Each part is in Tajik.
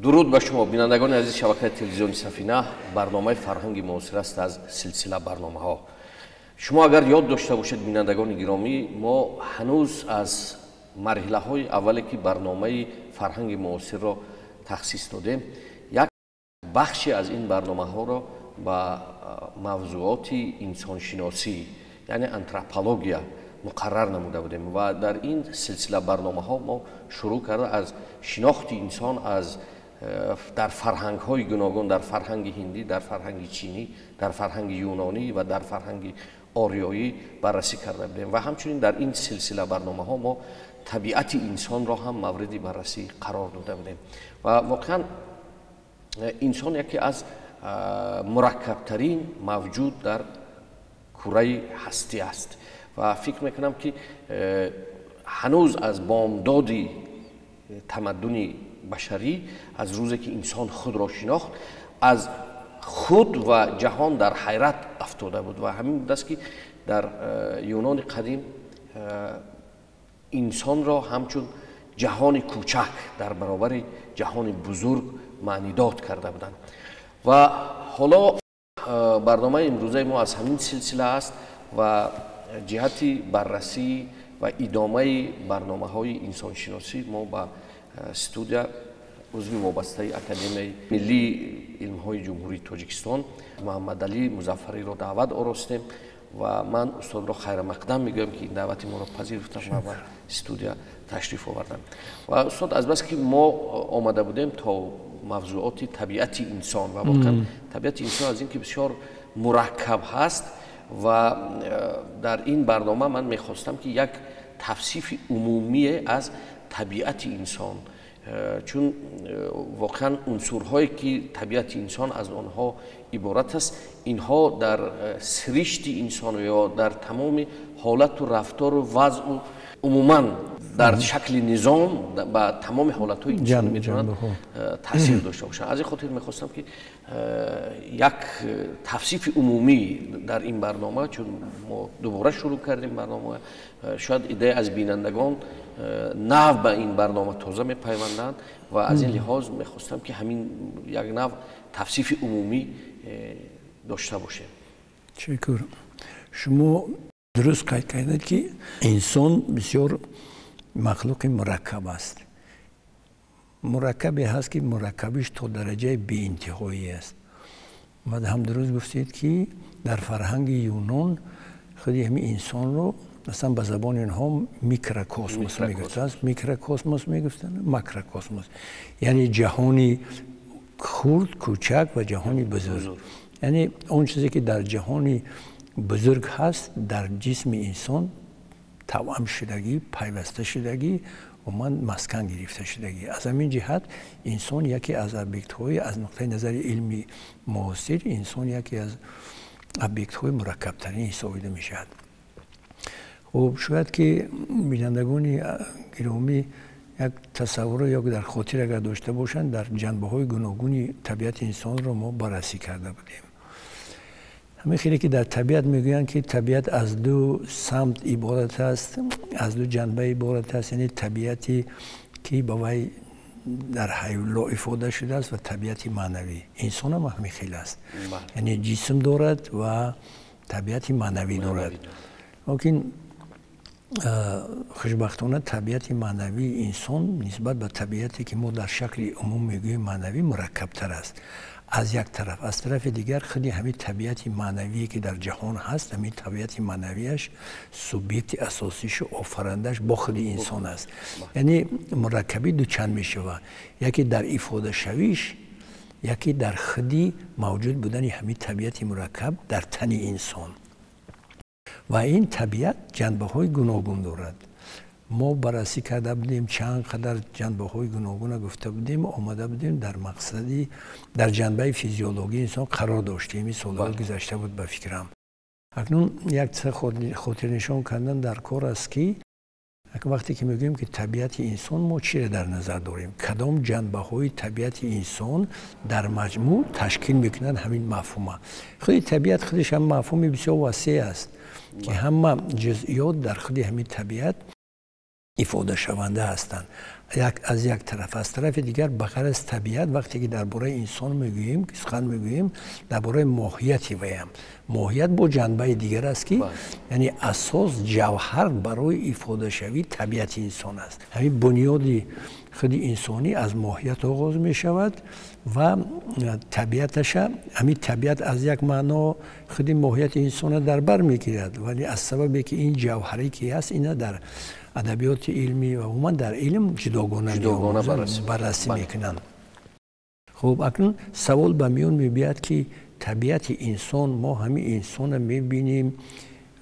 Дуруд ба шумо, бинандагони азиз шабакаи телевизиони Сафина. Барномаи «Фарҳанги муосир» аст аз силсила барномаҳо. Шумо агар ёд дошта бошед, бинандагони гиромӣ, мо ҳанӯз аз марҳилаҳои аввале, ки барномаи «Фарҳанги муосирро» таҳсис додем, як бахше аз ин барномаҳоро ба мавзӯоти инсоншиносӣ, яъне антропология, муқаррар намуда будем ва дар ин силсила барномаҳо мо шурӯъ карда аз шинохти инсон аз дар фарҳангҳои гуногун, дар фарҳанги ҳиндӣ, дар фарҳанги чинӣ, дар фарҳанги юнонӣ ва дар фарҳанги ориёӣ баррасӣ карда будем ва ҳамчунин дар ин силсила барномаҳо мо табиати инсонро ҳам мавриди баррасӣ қарор дода будем. Ва воқеан инсон яке аз мураккабтарин мавҷуд дар кураи ҳастӣ аст ва фикр мекунам, ки ҳанӯз аз бомдоди тамаддуни башарӣ, аз рӯзе ки инсон худро шинохт, аз худ ва ҷаҳон дар ҳайрат афтода буд. Ва ҳамин будааст, ки дар Юнони қадим инсонро ҳамчун ҷаҳони кӯчак дар баробари ҷаҳони бузург маънидод карда буданд. Ва ҳоло барномаи имрӯзаи мо аз ҳамин силсила аст ва ҷиҳати баррасӣ ва идомаи барномаҳои инсоншиносӣ мо ба студия узви вобастаи Академияи миллии илмҳои Ҷумҳурии Тоҷикистон Муҳаммадалӣ Музаффариро даъват оростем. Ва ман устодро хайрамақдам мегӯям, ки ин даъвати моро пазируфтанд ва ба студия ташриф оварданд. Ва устод, азбаски мо омада будем то мавзӯоти табиати инсон ва воқеан табиати инсон аз ин ки бисёр мураккаб ҳаст ва дар ин барнома ман мехостам, ки як тавсифи умумие аз табиати инсон, чун воқеан унсурҳое, ки табиати инсон аз онҳо иборат аст, инҳо дар сиришти инсон ё дар тамоми ҳолату рафтору вазъу умуман дар шакли низом ба тамоми ҳолатҳои инсон метавонанд таъсир дошта бошанд. Аз ин хотир мехостам, ки як тавсифи умумӣ дар ин барнома, чун мо дубора шурӯъ кардем барнома, шояд иддае аз бинандагон нав ба ин барнома тоза мепайванданд ва аз ин лиҳоз мехостам, ки ҳамин як нав тавсифи умумӣ дошта бошем. Ташаккур. Шумо дуруст қайд кардед, ки инсон бисёр махлуқи мураккаб аст, мураккабе ҳаст, ки мураккабиш то дараҷаи беинтиҳоӣ аст. Ва ҳам дуруст гуфтед, ки дар фарҳанги юнон худи ҳамин инсонро масалан ба забони онҳо микрокосмос мегуфтанд, микрокосмос мегуфтанд, макрокосмос, яъне ҷаҳони хурд, кӯчак ва ҷаҳони бузург. Яъне он чизе, ки дар ҷаҳони бузург ҳаст, дар ҷисми инсон тавъам шудагӣ, пайваста шудагӣ, умуман маскан гирифта шудагӣ. Аз ҳамин ҷиҳат инсон яке аз объектҳои, аз нуқтаи назари илми муосир, инсон яке аз объектҳои мураккабтарин ҳисобида мешавад. Хуб, шояд ки бинандагони гиромӣ як тасаввурро ё дар хотир агар дошта бошанд, дар ҷанбаҳои гуногуни табиати инсонро мо баррасӣ карда будем. Ҳамин хеле ки дар табиат мегӯянд, ки табиат аз ду самт иборат аст, аз ду ҷанба иборат аст, яъне табиате, ки ба вай дар ҳайвло ифода шудааст, ва табиати маънавӣ. Инсон ҳам ҳамин хел аст, яъне ҷисм дорад ва табиати маънавӣ дорад. Лекин хушбахтона табиати маънавии инсон нисбат ба табиате, ки мо дар шакли умум мегӯем маънавӣ, мураккабтар аст аз як тараф. Аз тарафи дигар, худи ҳамин табиати маънавие, ки дар ҷаҳон ҳаст, ҳамин табиати маънавиаш субъекти асосишу офарандаш бо худи инсон аст. Яъне мураккабӣ дучанд мешавад: яке дар ифодашавиш, яке дар худи мавҷуд будани ҳамин табиати мураккаб дар тани инсон. Ва ин табиат ҷанбаҳои гуногун дорад. Мо баррасӣ карда будем, чанд қадар ҷанбаҳои гуногуна гуфта будем, омада будем, дар мақсади дар ҷанбаи физиологии инсон қарор доштем. Ин солҳои гузашта буд, ба фикрам. Акнун як чиза хотирнишон кардан дар кор аст, ки вақте ки мегӯем, ки табиати инсон, мо чиро дар назар дорем, кадом ҷанбаҳои табиати инсон дар маҷмӯъ ташкил мекунанд ҳамин мафҳума. Худи табиат худаш ҳам мафҳуми бисёр васеъ аст, ки ҳама ҷузъиёт дар худи ҳамин табиат. ифодашаванда ҳастанд. Аз як тараф, аз тарафи дигар, ба ғайр аз табиат, вақте ки дар бораи инсон мегӯем, сухан мегӯем, дар бораи моҳияти ваям. Моҳият бо ҷанбаи дигар аст, ки яъне асос, ҷавҳар барои ифодашавии табиати инсон аст. Ҳамин бунёди худи инсонӣ аз моҳият оғоз мешавад ва табиаташа, ҳамин табиат аз як маъно худи моҳияти инсонро дар бар мегирад, вале аз сабабе ки ин ҷавҳарӣ ки ҳаст, ина дар адабиёти илмӣ ва умуман дар илм ҷудогона баррасӣ мекунанд. Хуб, акнун савол ба миён мебиёяд, ки табиати инсон, мо ҳамин инсонро мебинем,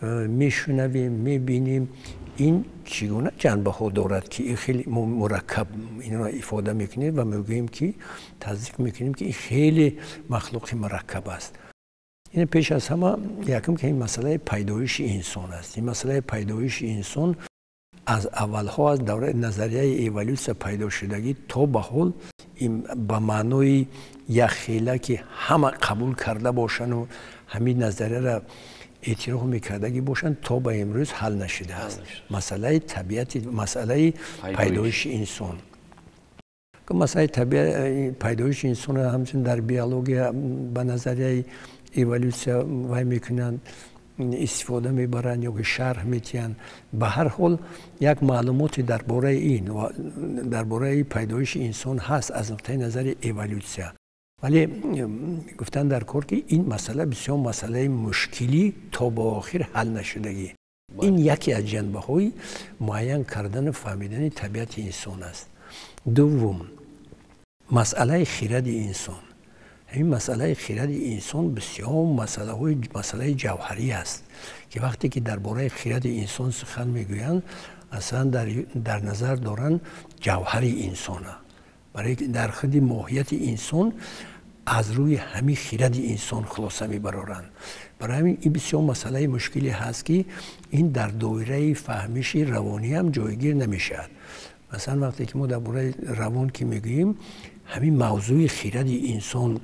мешунавем, мебинем, ин чӣ гуна ҷанбаҳо дорад, ки ин хеле мо мураккаб инро ифода мекунем ва мегӯем, ки тасдиқ мекунем, ки ин хеле махлуқи мураккаб аст. Ин пеш аз ҳама якум, ки ин масъалаи пайдоиши инсон аст. Ин масъалаи пайдоиши инсон аз аввалҳо, аз давраи назарияи эволюсия пайдо шудагӣ то ба ҳол ба маънои якхела, ки ҳама қабул карда бошану ҳамин назарияро эътироф мекардагӣ бошанд, то ба имрӯз ҳал нашудааст масъалаи табиати, масъалаи пайдоиши инсон. Масъалаи пайдоиши инсонро ҳамчунин дар биология ба назарияи эволюсия вай мекунанд, истифода мебаранд ё ки шарҳ метиҳанд. Ба ҳар ҳол як маълумоте дар бораи ин, дар бораи пайдоиши инсон ҳаст аз нуқтаи назари эволюсия, вале гуфтан дар кор, ки ин масъала бисёр масъалаи мушкилӣ, то ба охир ҳал нашудагӣ. Ин яке аз ҷанбаҳои муайян кардану фаҳмидани табиати инсон аст. Дуввум, масъалаи хиради инсон. Ҳамин масъалаи хиради инсон бисёр масъалаи ҷавҳарӣ аст, ки вақте ки дар бораи хиради инсон сухан мегӯянд, аслан дар назар доранд ҷавҳари инсона, барои дар худи моҳияти инсон аз рӯи ҳамин хиради инсон хулоса мебароранд. Барои ҳамин ин бисёр масъалаи мушкиле ҳаст, ки ин дар доираи фаҳмиши равонӣ ҳам ҷойгир намешавад. Масалан, вақте ки мо дар бораи равон ки мегӯем, ҳамин мавзӯи хиради инсон,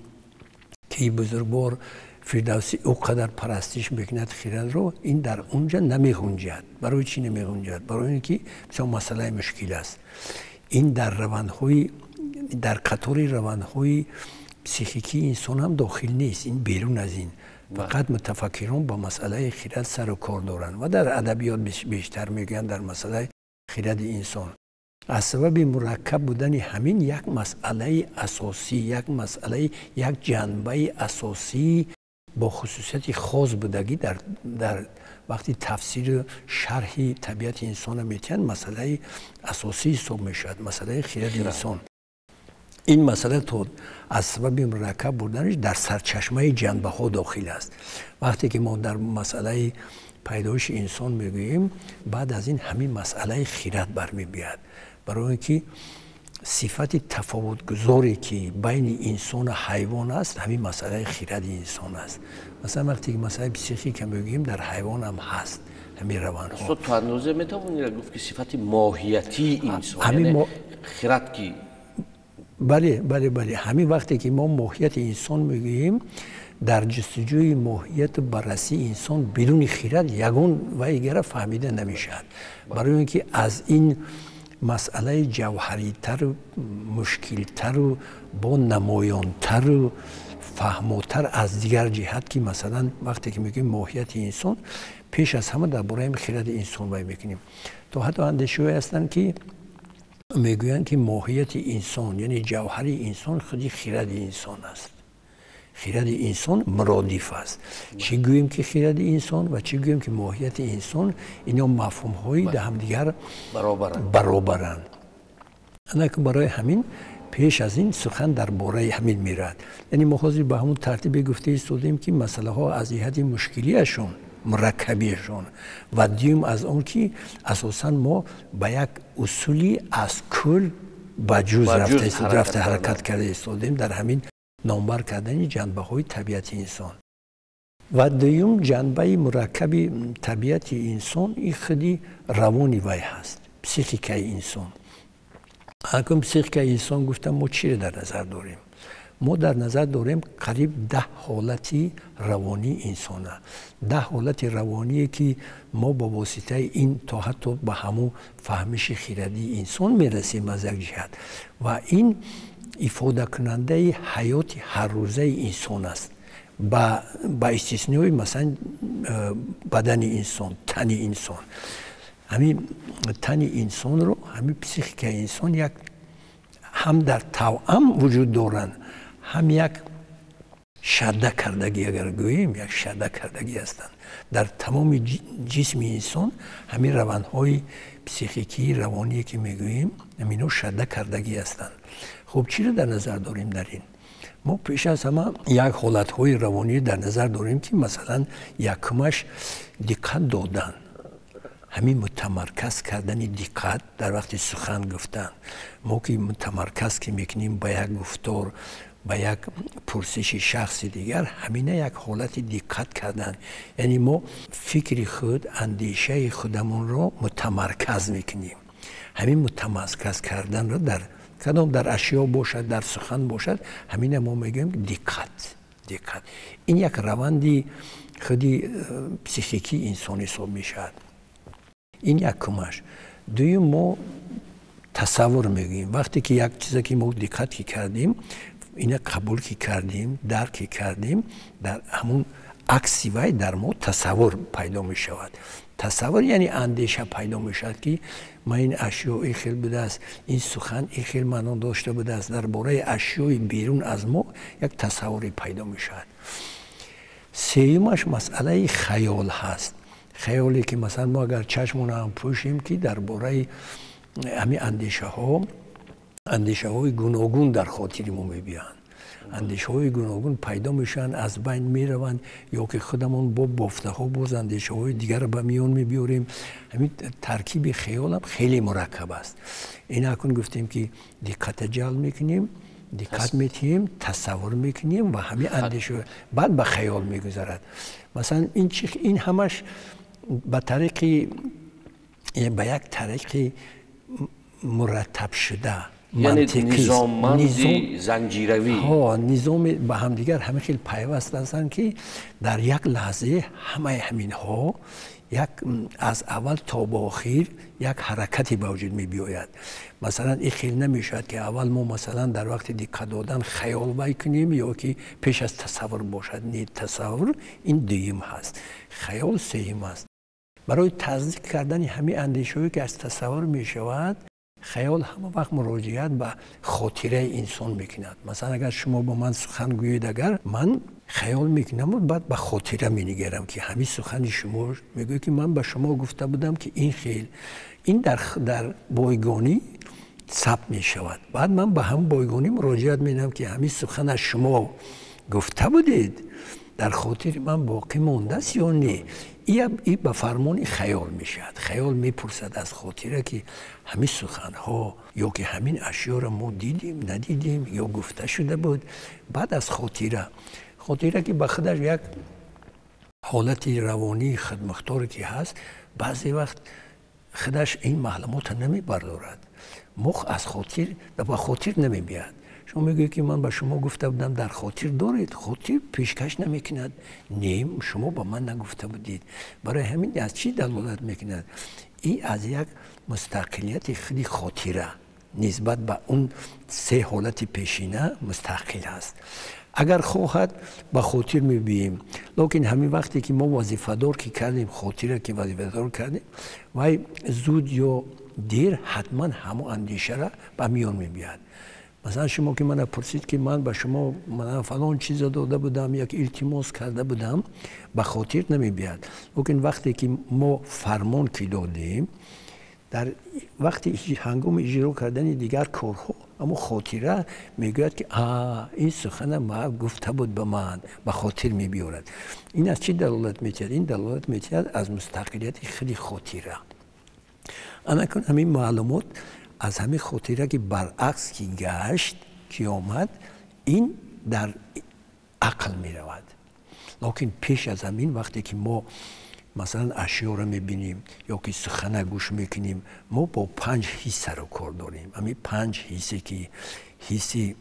ки бузургвор Фирдавсӣ ӯ қадар парастиш мекунад хирадро, ин дар онҷа намеғунҷад. Барои чӣ намеғунҷад? Барои ин ки бисёр масъалаи мушкил аст. Ин дар равандҳои, дар қатори равандҳои психикии инсон ҳам дохил нест, ин берун аз ин. Фақат мутафаккирон ба масъалаи хирад сару кор доранд ва дар адабиёт бештар мегӯянд дар масъалаи хиради инсон. Аз сабаби мураккаб будани ҳамин як масъалаи асосӣ, як масъалаи, як ҷанбаи асосӣ бо хусусияти хос будагӣ дар вақти тафсиру шарҳи табиати инсонро метиҳанд, масъалаи асосӣ ҳисоб мешавад, масъалаи хиради инсон. Ин масъала то аз сабаби мураккаб буданаш дар сарчашмаи ҷанбаҳо дохил аст. Вақте ки мо дар масъалаи пайдоиши инсон мегӯем, баъд аз ин ҳамин масъалаи хирад бармебиёяд, барои ин ки сифати тафовутгузоре, ки байни инсону ҳайвон аст, ҳамин масъалаи хиради инсон аст. Масалан, вақте ки масъалаи психика мегӯем, дар ҳайвон ҳам ҳаст ҳамин равандҳо. Устод, то андозе метавонед гуфт, ки сифати моҳиятии инсон, яъне хирад, ки Бале, бале, бале. Ҳамин вақте ки мо моҳияти инсон мегӯем, дар ҷустуҷӯи моҳияту баррасии инсон бидуни хирад ягон вайгара фаҳмида намешавад, барои ин ки аз ин масъалаи ҷавҳаритару мушкилтару бо намоёнтару фаҳмотар аз дигар ҷиҳат, ки масалан вақте ки мегӯем моҳияти инсон, пеш аз ҳама дар бораи хиради инсон вай мекунем. То ҳатто андешаҳое ҳастанд, ки мегӯянд, ки моҳияти инсон, яъне ҷавҳари инсон, худи хиради инсон аст. Хиради инсон муродиф аст. Чӣ гӯем ки хиради инсон ва чӣ гӯем ки моҳияти инсон, ино мафҳумҳои да ҳамдигар баробаранд. Анаки барои ҳамин пеш аз ин сухан дар бораи ҳамин меравад. Яъне мо ҳозир ба ҳамун тартибе гуфта истодем, ки масъалаҳо аз ҷиҳати мушкилиашон, мураккабиашон ва дуюм аз он ки асосан мо ба як усули аз кул ба ҷуз рафта ҳаракат карда истодем дар ҳамин номбар кардани ҷанбаҳои табиати инсон. Ва дуюм ҷанбаи мураккаби табиати инсон ин худи равони вай ҳаст, психикаи инсон. Акун психикаи инсон гуфтам, мо чиро дар назар дорем? Мо дар назар дорем қариб 10 ҳолати равонии инсона, 10 ҳолати равоние, ки мо ба воситаи ин то ҳатто ба ҳамун фаҳмиши хирадии инсон мерасем аз як ҷиҳат, ва ин ифодакунандаи ҳаёти ҳаррӯзаи инсон аст, ба истиснои, масалан, бадани инсон, тани инсон. Ҳамин тани инсонро, ҳамин психикаи инсон як ҳам дар тавъам вуҷуд доранд, ҳам як шадда кардагӣ, агар гӯем, як шадда кардагӣ ҳастанд. Дар тамоми ҷисми инсон ҳамин равандҳои психикии равоние, ки мегӯем, ҳаминҳо шадда кардагӣ ҳастанд. Хуб, чиро дар назар дорем дар ин? Мо пеш аз ҳама як ҳолатҳои равонӣ дар назар дорем, ки, масалан, якумаш диққат додан, ҳамин мутамарказ кардани диққат дар вақти сухан гуфтан. Мо ки мутамарказ ки мекунем ба як гуфтор, ба як пурсиши шахси дигар, ҳамина як ҳолати диққат кардан, яъне мо фикри худ, андешаи худамонро мутамарказ мекунем. Ҳамин мутамарказ карданро дар кадом, дар ашё бошад, дар сухан бошад, ҳамина мо мегӯем диққат. Диққат ин як раванди худи психикии инсон ҳисоб мешавад. Ин якумаш. Дуюм, мо тасаввур мегӯем. Вақте ки як чизе ки мо диққат ки кардем, ина қабул ки кардем, дарк ки кардем, дар ҳамун акси вай дар мо тасаввур пайдо мешавад. Тасаввур яъне андеша пайдо мешавад, ки ма ин ашё ин хел будааст, ин сухан ин хел маъно дошта будааст. Дар бораи ашёи берун аз мо як тасаввуре пайдо мешавад. Сеюмаш масъалаи хаёл ҳаст. Хаёле ки, масалан, мо агар чашмонро ҳам пӯшем, ки дар бораи ҳамин андешаҳо, андешаҳои гуногун дар хотири мо мебиёянд, андешаҳои гуногун пайдо мешаванд, аз байн мераванд, ё ки худамон бо бофтаҳо боз андешаҳои дигарро ба миён мебиёрем. Ҳамин таркиби хаёлам хеле мураккаб аст. Ин акун гуфтем, ки диққата ҷалб мекунем, диққат метиҳем, тасаввур мекунем ва ҳамин андеша баъд ба хаёл мегузарад. Масалан, ин ҳамаш ба тариқи, ба як тариқи мураттабшуда. Яъне низомманди занҷиравӣ. Низоми ба ҳамдигар ҳамин хел пайваст ҳастанд, ки дар як лаҳза ҳамаи ҳаминҳо як аз аввал то ба охир як ҳаракате ба вуҷуд мебиёяд. Масалан, ин хел намешавад, ки аввал мо, масалан, дар вақти диққат додан хаёл вай кунем ё ки пеш аз тасаввур бошад. Не, тасаввур ин дуюм ҳаст, хаёл сеюм аст. Барои тасдиқ кардани ҳамин андешаҳое, ки аз тасаввур мешавад, хаёл ҳама вақт муроҷиат ба хотираи инсон мекунад. Масалан, агар шумо бо ман сухан гӯед, агар ман хаёл мекунаму баъд ба хотира менигарам, ки ҳамин сухани шумо мегӯяд, ки ман ба шумо гуфта будам, ки ин хел ин дар бойгонӣ сабт мешавад. Баъд ман ба ҳамн бойгонӣ муроҷиат менамам, ки ҳамин сухан аз шумо гуфта будед, дар хотири ман боқӣ мондааст ё не. И ба фармони хаёл мешавад. Хаёл мепурсад аз хотира, ки ҳамин суханҳо ё ки ҳамин ашёро мо дидем, надидем ё гуфта шуда буд. Баъд аз хотира, хотира ки ба худаш як ҳолати равонии худмухторе ки ҳаст, баъзе вақт худаш ин маълумотро намебардорад, мо аз хотир ба хотир намебиёяд. Шумо мегӯед, ки ман ба шумо гуфта будам, дар хотир доред? Хотир пешкаш намекунад: не, шумо ба ман нагуфта будед. Барои ҳамин аз чӣ далолат мекунад? Ин аз як мустақилияти худи хотира нисбат ба он се ҳолати пешина мустақил аст. Агар хоҳад, ба хотир мебием, лекин ҳамин вақте ки мо вазифадор ки кардем, хотира ки вазифадор кардем, вай зуд ё дер ҳатман ҳамон андешара ба миён мебиёяд. Масалан, шумо ки мана пурсид, ки ман ба шумо фалон чиза дода будам, як илтимос карда будам, ба хотир намебиёяд. Лекин вақте ки мо фармон ки додем, дар вақти ҳангоми иҷро кардани дигар корҳо, аммо хотира мегӯяд, ки а, ин сухана ма гуфта буд ба ман, ба хотир мебиёрад. Ин аз чӣ далолат метиҳад? Ин далолат метиҳад аз мустақилияти худи хотира. Анакун ҳамин маълумот аз ҳамин хотира ки баръакс ки гашт, ки омад, ин дар ақл меравад. Лекин пеш аз ҳамин, вақте ки мо, масалан, ашёро мебинем ё ки сухана гӯш мекунем, мо бо панҷ ҳиссаро кор дорем. Ҳамин панҷ ҳиссе, ки ҳисси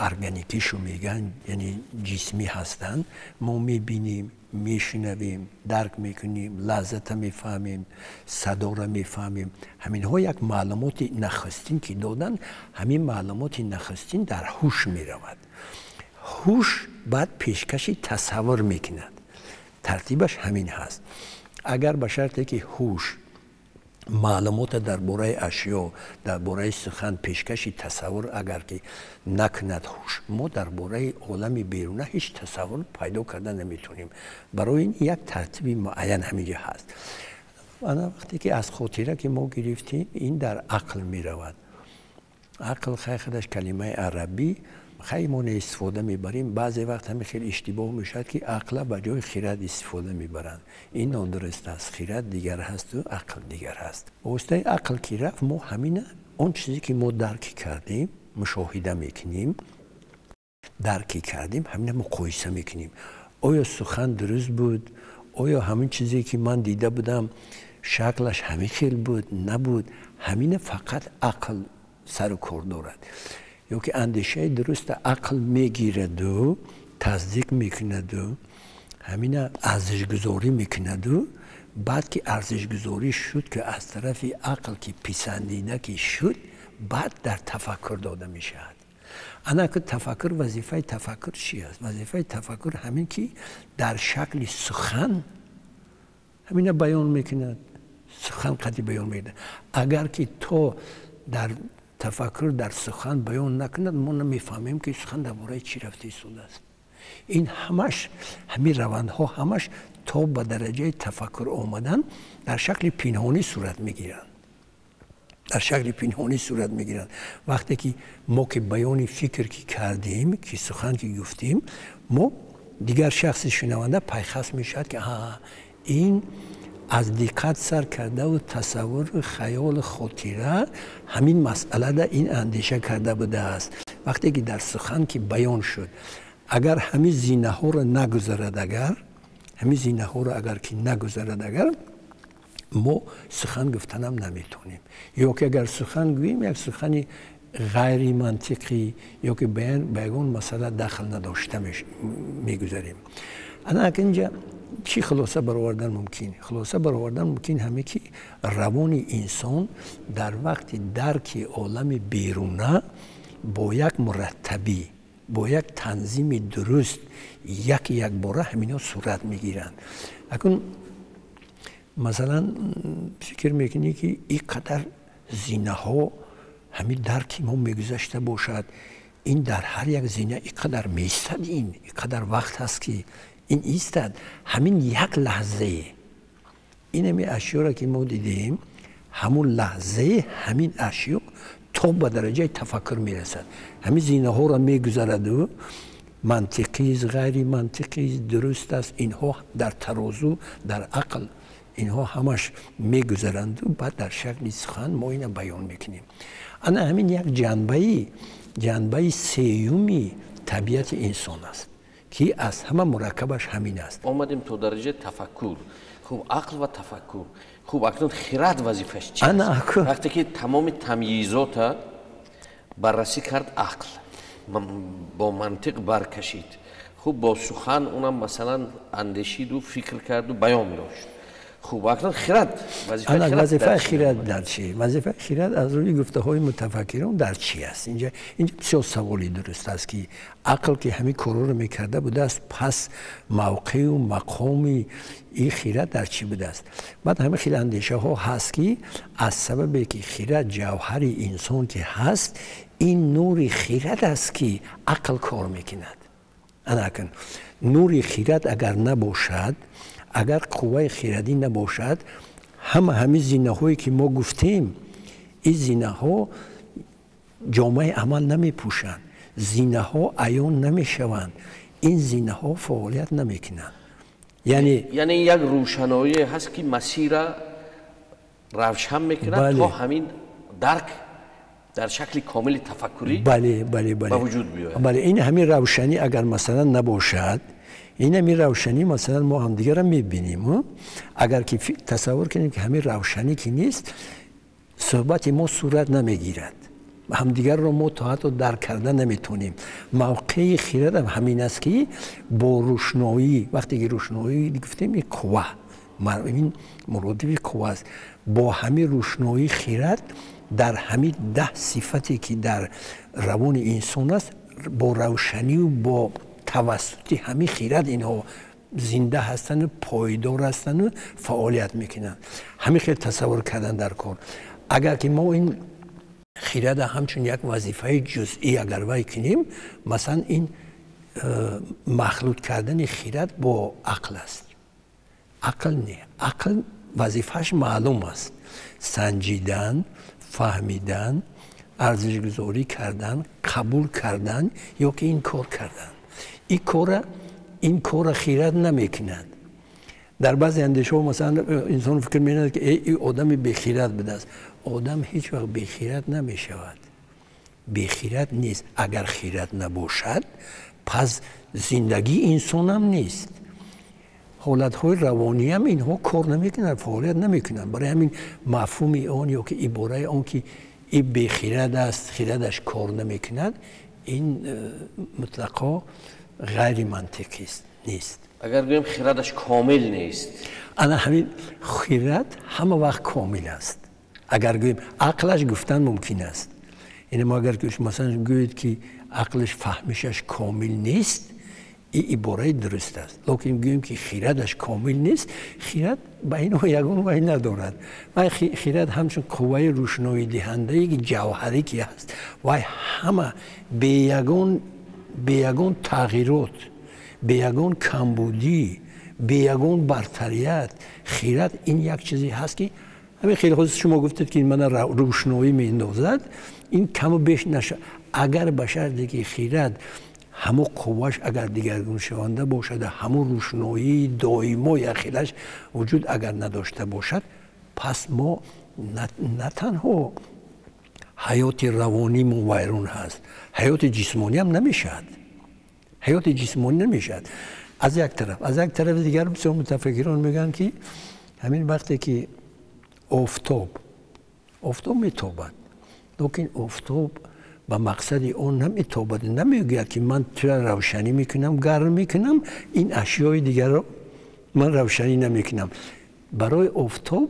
органикишу мегӯянд, яъне ҷисмӣ ҳастанд, мо мебинем, мешунавем, дарк мекунем, лаззата мефаҳмем, садоро мефаҳмем. Ҳаминҳо як маълумоти нахустин ки доданд, ҳамин маълумоти нахустин дар ҳуш меравад. Ҳуш баъд пешкаши тасаввур мекунад. Тартибаш ҳамин ҳаст. Агар ба шарте ки ҳуш маълумота дар бораи ашё, дар бораи сухан пешкаши тасаввур агар ки накунад ҳуш, мо дар бораи олами беруна ҳеҷ тасаввур пайдо карда наметавонем. Барои ин як тартиби муайян ҳаминҷа ҳаст. Ана вақте ки аз хотира ки мо гирифтем, ин дар ақл меравад. Ақл хай худаш калимаи арабӣ, хай мо истифода мебарем. Баъзе вақт ҳамин хел иштибоҳ мешавад, ки ақла ба ҷои хирад истифода мебаранд. Ин нодуруст аст. Хирад дигар ҳасту ақл дигар ҳаст. Ба воситаи ақл ки рафт, мо ҳамина он чизе ки мо дарк кардем, мушоҳида мекунем, дарк кардем, ҳамина муқоиса мекунем. Оё сухан дуруст буд? Оё ҳамин чизе ки ман дида будам, шаклаш ҳамин хел буд, набуд? Ҳамина фақат ақл сару кор дорад. Ё ки андешаи дуруста ақл мегираду, тасдиқ мекунаду, ҳамина арзишгузорӣ мекунаду, баъд ки арзишгузорӣ шуд, ки аз тарафи ақл ки писандида ки шуд, баъд дар тафаккур дода мешавад. Ана ки тафаккур, вазифаи тафаккур чи аст? Вазифаи тафаккур ҳамин ки дар шакли сухан ҳамина баён мекунад, сухан қадри баён мекунад. Агар ки то дар тафаккур дар сухан баён накунад, мо намефаҳмем ки сухан дар бораи чӣ рафта истодааст. Ин ҳамаш, ҳамин равандҳо ҳамаш то ба дараҷаи тафаккур омадан дар шакли пинҳонӣ сурат мегиранд. Дар шакли пинҳонӣ сурат мегиранд. Вақте ки мо ки баёни фикр ки кардем, ки сухан ки гуфтем, мо дигар шахси шунаванда пайхас мешавад, ки ин аз диққат сар кардаву тасаввуру хаёлу хотира ҳамин масъалада ин андеша карда будааст. Вақте ки дар сухан ки баён шуд, агар ҳамин зинаҳоро нагузарад, агар ҳамин зинаҳоро агар ки нагузарад, агар мо сухан гуфтанам наметавонем. Ё ки агар сухан гӯем, як сухани ғайримантиқӣ ё ки ба ягон масъала дахл надошта мегузарем. Ана инҷа чӣ хулоса баровардан мумкин? Хулоса баровардан мумкин ҳаме ки равони инсон дар вақти дарки олами беруна бо як мураттабӣ, бо як танзими дуруст як якбора ҳамино сурат мегиранд. Акун масалан фикр мекунӣ, ки ин қадар зинаҳо ҳамин дарки мо мегузашта бошад, ин дар ҳар як зина ин қадар меистад, ин қадар вақт ҳаст ки ин истад. Ҳамин як лаҳзае ин ҳамин ашёро ки мо дидем, ҳамун лаҳзае ҳамин ашё то ба дараҷаи тафаккур мерасад, ҳамин зинаҳоро мегузараду мантиқист, ғайримантиқист, дуруст аст, инҳо дар тарозу, дар ақл инҳо ҳамаш мегузаранду баъд дар шакли сухан мо ина баён мекунем. Ана ҳамин як ҷанбаи сеюми табиати инсон аст, ки аз ҳама мураккабаш ҳамин аст. Омадем то дараҷаи тафаккур. Хуб, ақл ва тафаккур. Хуб, акнун хирад вазифааш чи аст? Вақте ки тамоми тамйизота баррасӣ кард ақл, бо мантиқ баркашид, хуб, бо сухан унам масалан андешиду фикр карду баён дошт. Хуб, акнун хирад, вазифаи хирад дар чи? Вазифаи хирад аз рӯи гуфтаҳои мутафаккирон дар чи аст? Инҷа бисёр саволи дуруст аст, ки ақл ки ҳамин корҳоро мекарда будааст, пас мавқеу мақоми ин хирад дар чӣ будааст? Баъд ҳамин хел андешаҳо ҳаст, ки аз сабабе ки хирад ҷавҳари инсон ки ҳаст, ин нури хирад аст, ки ақл кор мекунад. Ана акун нури хирад агар набошад, агар қувваи хирадӣ набошад, ҳама ҳамин зинаҳое ки мо гуфтем, ин зинаҳо ҷомаи амал намепӯшанд, зинаҳо аён намешаванд, ин зинаҳо фаъолият намекунанд. Яъне як рӯшаноие ҳаст, ки масира равшан мекунад то ҳамин дарк дар шакли комили тафаккурӣ ба вуҷуд биёяд. Бале, ин ҳамин равшанӣ агар масалан набошад, ин ҳамин равшанӣ масалан мо ҳамдигарро мебинем, агар ки тасаввур кунем, ки ҳамин равшанӣ ки нест, суҳбати мо сурат намегирад. Ҳамдигарро мо то ҳатто дарк карда наметавонем. Мавқеи хирад ҳам ҳамин аст, ки бо рӯшноӣ, вақте ки рӯшноӣ гуфтем, ин қувва, ин муродиби қувва аст. Бо ҳамин рӯшноии хирад дар ҳамин 10 сифате ки дар равони инсон аст, бо равшанию бо тавассути ҳамин хирад инҳо зинда ҳастанду пойдор ҳастанду фаъолият мекунанд. Ҳамин хел тасаввур кардан дар кор. Агар ки мо ин хирада ҳамчун як вазифаи ҷузъӣ агар вай кунем, масалан, ин махлут кардани хирад бо ақл аст. Ақл не, ақл вазифааш маълум аст: санҷидан, фаҳмидан, арзишгузорӣ кардан, қабул кардан ё ки инкор кардан. Ин корра хирад намекунад. Дар баъзе андешаҳо, масалан, инсон фикр менамояд, ки ин одами бехирад будааст. Одам ҳеҷ вақт бехирад намешавад, бехирад нест. Агар хирад набошад, пас зиндагии инсонам нест, ҳолатҳои равониам инҳо кор намекунанд, фаъолият намекунанд. Барои ҳамин мафҳуми он ё ки ибораи он ки ин бехирад аст, хирадаш кор намекунад, ин мутлақо ғайримантиқист, нест. Агар гӯем, хирадаш комил нест. Ана ҳамин, хирад ҳама вақт комил аст. Агар гӯем, ақлаш гуфтан мумкин аст. Яъне мо агар масалан гӯед, ки ақлаш, фаҳмишаш комил нест, ин ибораи дуруст аст. Лекин гӯем, ки хирадаш комил нест, хирад ба инҳо ягон вай надорад. Вай хирад ҳамчун қувваи рӯшноидиҳандаи ҷавҳарӣ ки ҳаст, вай ҳама бе ягон тағйирот, бе ягон камбудӣ, бе ягон бартарият. Хирад ин як чизе ҳаст, ки ҳамин хеле ҳозир шумо гуфтед, ки мана рӯшноӣ меандозад, ин каму беш наша. Агар ба шарте ки хирад ҳамон қувваш агар дигаргуншаванда бошад, ҳамон рӯшноии доимо яхелаш вуҷуд агар надошта бошад, пас мо на танҳо ҳаёти равонимон вайрон ҳаст, ҳаёти ҷисмониам намешавад, ҳаёти ҷисмонӣ намешавад. Аз як тараф, аз як тарафи дигар, бисёр мутафаккирон мегӯянд, ки ҳамин вақте ки офтоб метобад, лекин офтоб ба мақсади он наметобад, намегӯяд, ки ман тура равшанӣ мекунам, гарм мекунам, ин ашёи дигарро ман равшанӣ намекунам. Барои офтоб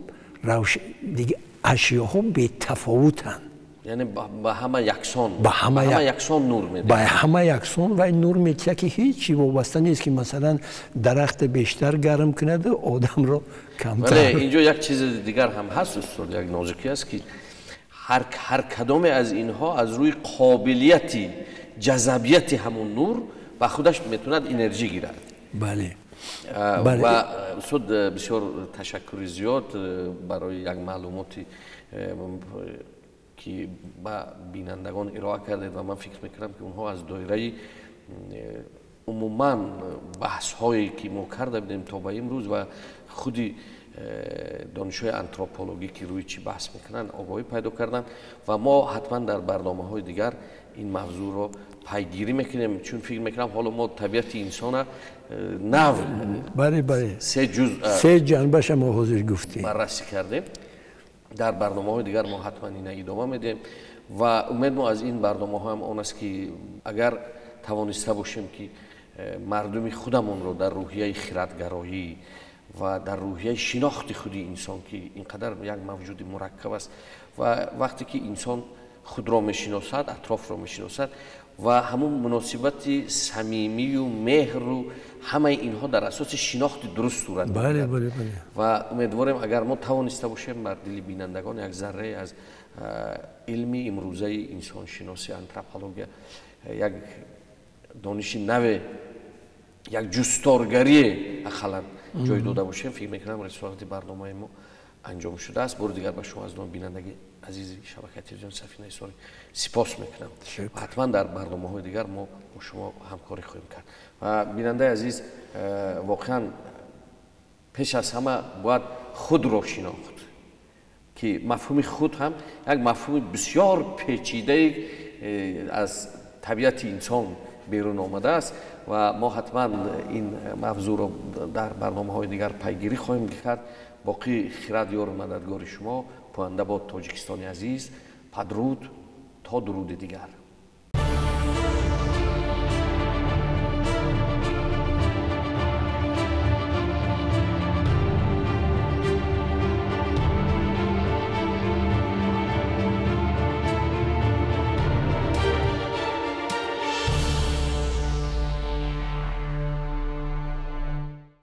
ашёҳо бетафовутанд. Яъне ба ҳама яксон. Ба ҳама яксон нур медиҳад. Ба ҳама яксон вай нур медиҳад, ки ҳеҷ чи вобаста нест, ки масалан дарахта бештар гарм кунаду одамро камтар. Вале инҷо як чизи дигар ҳам ҳаст, устод, як нозукӣ аст, ки ҳар кадоме аз инҳо аз рӯи қобилияти ҷазабияти ҳамун нур ба худаш метавонад энержӣ гирад. Бале. Ва устод, бисёр ташаккури зиёд барои як маълумоти ки ба бинандагон ироа кардед, ва ман фикр мекунам, ки онҳо аз доираи умуман баҳсҳое ки мо карда будем то ба имрӯз ва худи донишҳои антропологӣ ки рӯи чӣ баҳс мекунанд, огоҳӣ пайдо карданд. Ва мо ҳатман дар барномаҳои дигар ин мавзӯъро пайгирӣ мекунем, чун фикр мекунам, ҳоло мо табиати инсона нав бале. се ҷуз се ҷанбаша мо ҳозир гуфтем. Баррасӣ кардем. Дар барномаҳои дигар мо ҳатман ина идома медиҳем ва умед мо аз ин барномаҳо ҳам он аст, ки агар тавониста бошем, ки мардуми худамонро дар рӯҳияи хирадгароӣ ва дар рӯҳияи шинохти худи инсон, ки ин қадар як мавҷуди мураккаб аст, ва вақте ки инсон худро мешиносад, атрофро мешиносад ва ҳамун муносибати самимию меҳру ҳамаи инҳо дар асоси шинохти дуруст сурат мегирад. Ва умедворем, агар мо тавониста бошем бар дили бинандагон як заррае аз илми имрӯзаи инсоншиносӣ, антропология, як дониши наве, як ҷусторгарие ақаллан ҷой дода бошем, фикр мекунам, рисолати барномаи мо анҷом шудааст. Бори дигар ба шумо аз номи бинандаги азизи шабакаи телевизиони Сафинаи Ҳисорӣ сипос мекунам. Ҳатман дар барномаҳои дигар мо бо шумо ҳамкорӣ хоҳем кард. Ва бинандаи азиз, воқеан пеш аз ҳама бояд худро шинохт, ки мафҳуми худ ҳам як мафҳуми бисёр печидае аз табиати инсон берун омадааст. Ва мо ҳатман ин мавзӯъро дар барномаҳои дигар пайгирӣ хоҳем кард. Боқӣ хирад ёру мададгори шумо, поянда бод Тоҷикистони азиз. Падруд. То дуруди дигар.